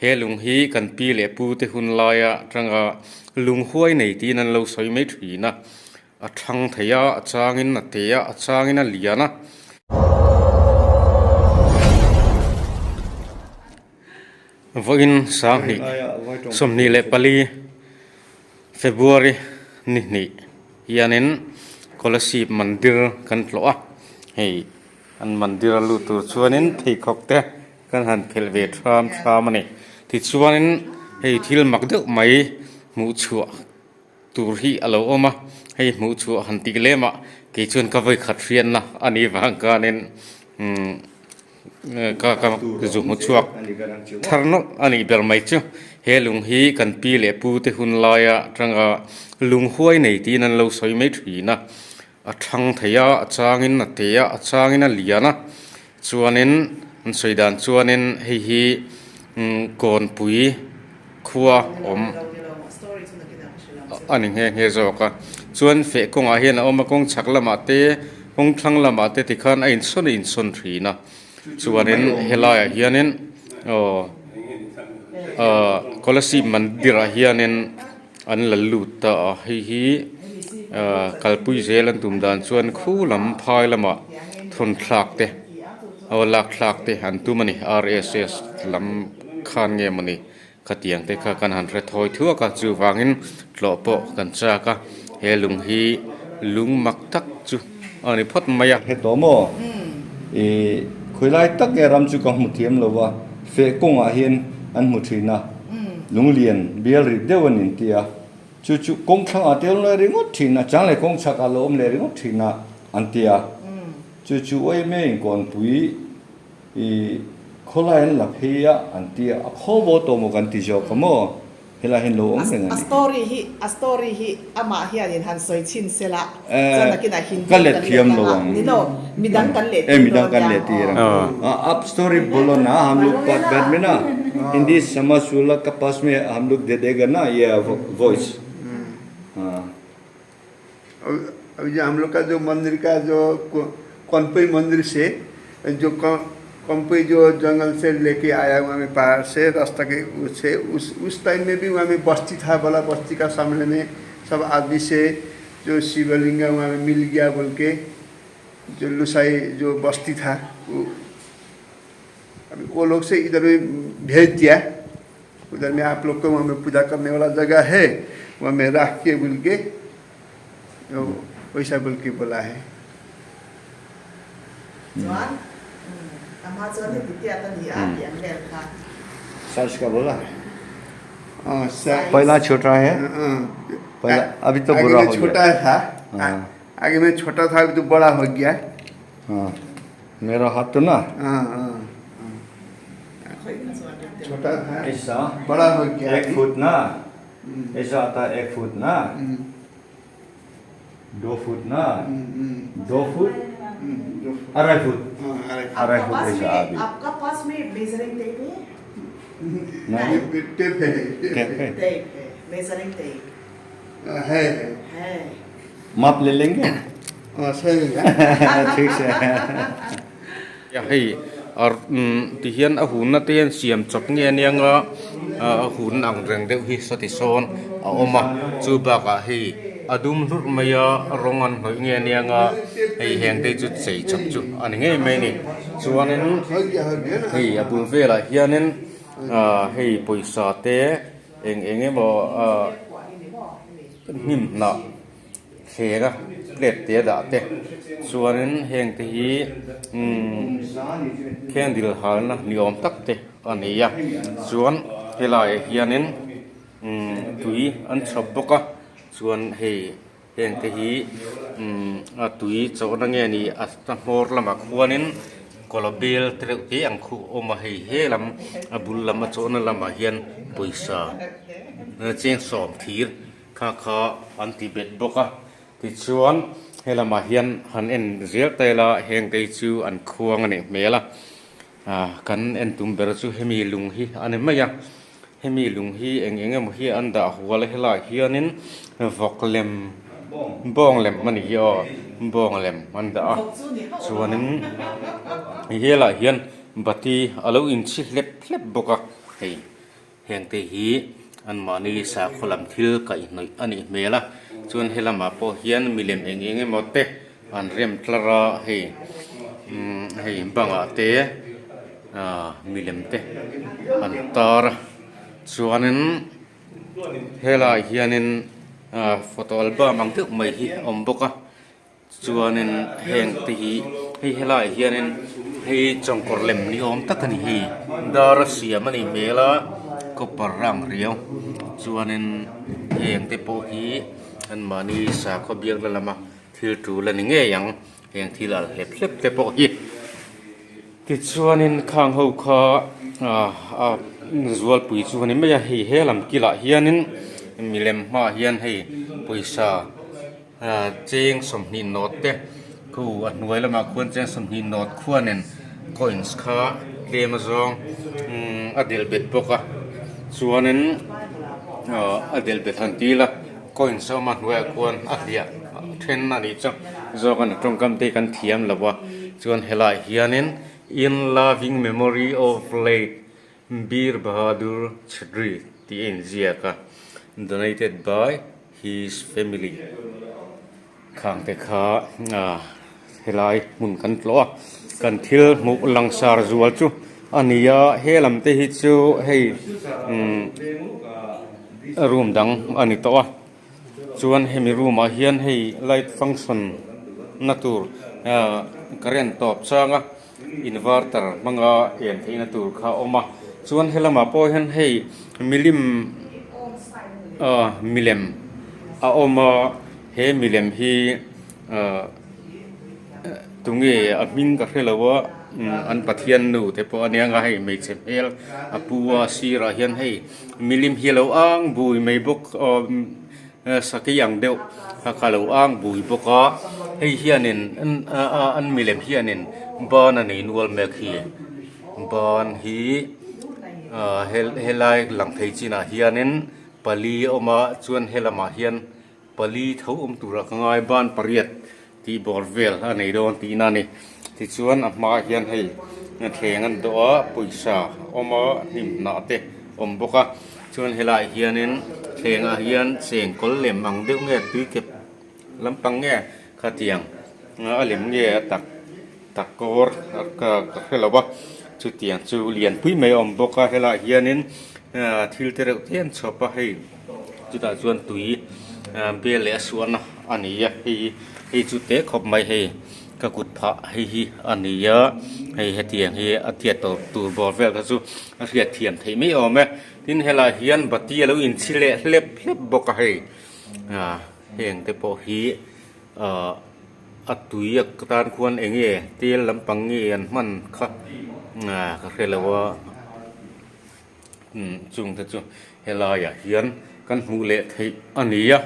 He lung hi kan pi leh pu te hun laia tanga lung huai nei tiin an lo sawi mai thin a, a thang thei a, a changin a te a, a changin a lian a. Vawiin sanghnih 24 February ni hnih hianin Kolasib Mandir kan tlawh a, hei an mandir a lut tur chuanin pheikhawk te Kan han phelh ve tham tham a ni. Tichuanin hei thil mak deuh mai hmuh chhuah tur hi a lo awm a, hei hmuh chhuah han tih lem ah kei chuan ka vawi khat hriatna a nih vang khanin umm ka ka zu hmu chhuak thar nawlh a nih ber mai chu. He lung hi kan pi leh pu te hun laia tanga lung huai nei tiin an lo sawi mai thin a. A thang thei a, a changin a te a, a changin a lian a, chuanin an sawi dan chuanin hei hi kawnpui khua awm a ni nghe nghe zawk a, chuan feh kawngah hian a awm a, kawng chhak lamah te kawng thlang lamah te tikhan a insawn a insawn thin a, chuanin helaiah hianin aw ah Kolasib Mandir ah hianin. An la lut ta a, hei hi ahh kalpui zel an tum dan chuan khu lam phai lamah thawn thlak te aw lak thlak te an tum a ni rss lam khan nge mawni khatiang te kha kan han hre thawi thuak a chuvangin tlawh pawh kan chak a he lung hi lung mak tak chu a ni phawt mai a. He tawh maw? Ih khawilai tak nge ram chu ka hmu thiam lo a, feh kawngah hian an hmu thin a. Lunglian bial rit deuh a nin ti a, chu chu kawng thlangah te awm leh ringawt thin a, chang leh kawng chhakah lo awm leh ringawt thin a an ti a, chu chu uaime inkawnpui i khawlai an la phei a an ti a, a khaw bo tawh maw kan ti zawk a maw? Helai hian lo awm reng a A ni. story hi a story hi amah hianin han sawi chhin sela chuan nakinah Hindi Ka let kan thiam let lo anga ang. ni lo midang kan let Eh tir midang dawn kan nia let tir ang. aw. Ah up story bolo na hum log baat baat mein na Hindi samajh sula ka paas mein hum log de dega na ye voice. Ah. अभी जो हम लोग का जो मंदिर का जो कनपई मंदिर से जो कंपई जो जंगल से लेके आया वहाँ में पहाड़ से रास्ता के से उस टाइम में भी वहाँ में बस्ती था, बोला बस्ती का सामने में सब आदमी से जो शिवलिंग वहाँ में मिल गया बोल के जो लुसाई जो बस्ती था वो अभी वो लोग से इधर में भेज दिया, उधर में आप लोग को वहाँ में पूजा करने वाला जगह है, वहाँ में रख के बोल के वैसा बोल के बोला है। Chuan a hma chuan heti tiat a ni a tih ang vel kha. Size ka bola? Pehla chhota hai pehla abhi to bura ho gaya. छोटा था आगे में छोटा था अभी तो बड़ा हो गया। हाँ मेरा हाथ तो ना छोटा था ऐसा बड़ा हो गया एक फुट ना ऐसा आता एक फुट ना 2 फुट ना 2 फुट 2.5 फुट 2.5 फुट ऐसा अभी। आपका पास में मेजरिंग टेप है? नहीं टेप है, टेप है, टेप है, मेजरिंग टेप है है। माप ले लेंगे। हाँ सही है। ठीक से। Hei ti hian a hunna te hian siam chawp nge ania nga a hun ang reng deuh hi sawti sawn a awm a chu bakah hei a dum hlurh mai a rawng an hnawih nge ania nga hei heng te chu chei chawp chu a ni ngei mai a ni chuanin hei a bul velah hianin ah hei pawisa te eng eng emaw ah hnim hnah. Thleng a plate te a dah te chuanin heng te hi umm candle halna ni awm tak te a ni a chuan helaiah hianin umm tui an chhawp bawk a chuan hei heng te hi umm a tui chawhna nge ni a hmawr lamah khuanin kawla bel te reuh te ang khuh a awm a hei he lam a bul lam a chawhna lamah hian pawisa cheng sawm thir. Kha kha an ti bet bawk a, tichuan helamah hian han en zel ta ila heng te chu an khuang a nih hmel a, ah kan en tum ber chu hemi lung hi a ni mai a, hemi lung hi eng eng emaw hi an dah hual a helaiah hianin vawk lem bawng lem a ni hi aw bawng lem an dah a, chuanin helaiah hian bati a lo inchhi hlep hlep bawk a hei. Heng te hi anmahni sakhaw lam thil kaihhnawih a nih hmel a, chuan helamah pawh hian milem eng eng emaw te an rem tlar a, hei umm hei bangah te ahh milem te an tar a, chuanin helaiah hianin ahh photo album ang deuh mai hi a awm bawk a. Chuanin heng te hi hei helaiah hianin hei chawngkawr lem ni awm tak a ni hei dar a siam a nih hmel a copper a ang riau chuanin heng te pawh hi anmahni sakhaw biakna lama thil tul a ni ngei ang heng thil al hlep hlep te pawh hi tichuanin khang ho kha ah a zualpui chu a ni mai a hei he lam kilah hianin milem hmaah hian hei pawisa. Cheng 20 note te khu a hnuai lamah khuan cheng 20 note khuanin coins kha tlem azawng a delh bet bawk a chuanin a delh bet han ti ila coins a awm a hnuaiah khuan a hliah then a nih chu zawk a ni tawngkam te hi kan thiam lo a chuan helaiah hianin in loving memory of late Bir Bahadur Chhetri tih a inziak a donated by. His family khang te kha helai hmun kan tlawh a kan thil hmuh langsar zual chu a ni a he lam te hi chu hei umm room dang a ni tawh a chuan hemi room ah hian hei light function na tur ahh current tawp chang a inverter hmanga en theihna tur kha a awm a chuan helamah pawh hian hei milim ah milem a awm a he milem hi ah tunge a hming ka hrelo a an pathian nu te pawh a nia nga hei hmeichhe hmel a pu a sirah hian hei milim hi a lo ang bui mai bawk aw Sakei ang deuh kha kha lo ang bui bawk a, hei hianin an milem hianin ban a nei nual mek hi, ban hi helai lang thei chinah hianin pali a awm a chuan helamah hian pali tho awm turah ka ngai ban pariat tih bawr vel a nei dawn tihna a ni. Tichuan a hmaah hian hei thleng an dawh a pawisa a awm a hnim hnah te a awm bawk a chuan helaiah hianin thlengah hian chengkawl lem ang deuh nge tui kep lampang nge khatiang a lem nge a tak tak kawr ka hre lo a chutiang chu lianpui mai a awm bawk a helaiah hianin thil te reuh te an chhawp a hei. Chutah chuan tui bel leh a suahna a ni a hei hei chu te khawp mai hei ka kut phah hei hi a ni a hei hetiang hi a tiat tawh tur bawr vel kha chu a hriat thiam theih mai awm e tin helaiah hian bati a lo inchhi leh hlep hlep bawk a hei ah heng te pawh hi ah a tui a tan khuan eng nge tel lampang nge an hman kha ah ka hre lo a. Chung te chu helaiah hian kan hmuh leh theih a ni a,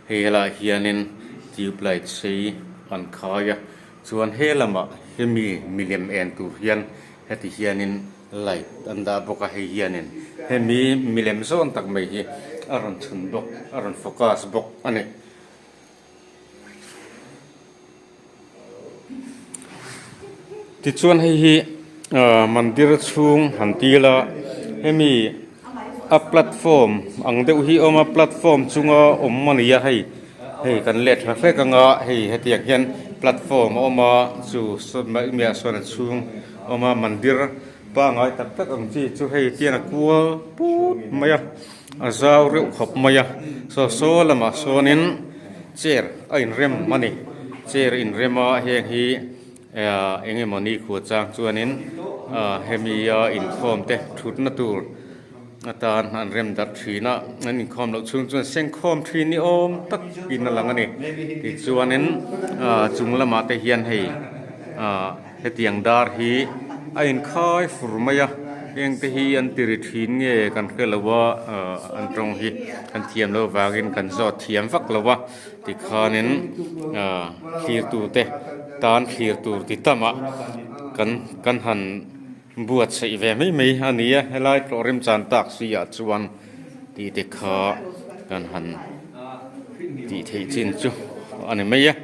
hei helaiah hianin tube light sei an khai a, chuan he lamah hemi milem en tur hian heti hianin light an dah bawk a, hei hianin hemi milem zawn tak mai hi a rawn chhun bawk a rawn focus bawk a ni. Tichuan hei hi ahh mandir chhung han ti ila hemi a platform ang deuh hi a awm a platform chunga awm a ni a hei hei kan let thla hlek anga hei hetiang hian platform a awm a chu miah sawn a chhung a awm a mandir pangai tak tak ang chi chu hei tian a kual put mai a. A zau reuh khawp mai a, saw saw lamah sawnin chair a inrem a ni, chair inrem a heng hi eng emaw ni khua chang chuanin hemi a inkhawm te thutna tur atan an rem darh thin a, an inkhawm loh chhung chuan sengkhawm thin ni awm tak in a lang a ni, tichuanin chung lamah te hian hei. Hetiang dar hi a inkhai fur mai a, heng te hi an ti ri thin nge kan hre lo a, an tawng hi kan thiam loh vangin kan zawt thiam vak lo a, tikhanin thlir tur te tan thlir tur ti tamah kan kan han buatsaih ve mai mai a ni a, helai tlawh remchan tak si ah chuan tih te kha kan han tih theih chin chu a ni mai a.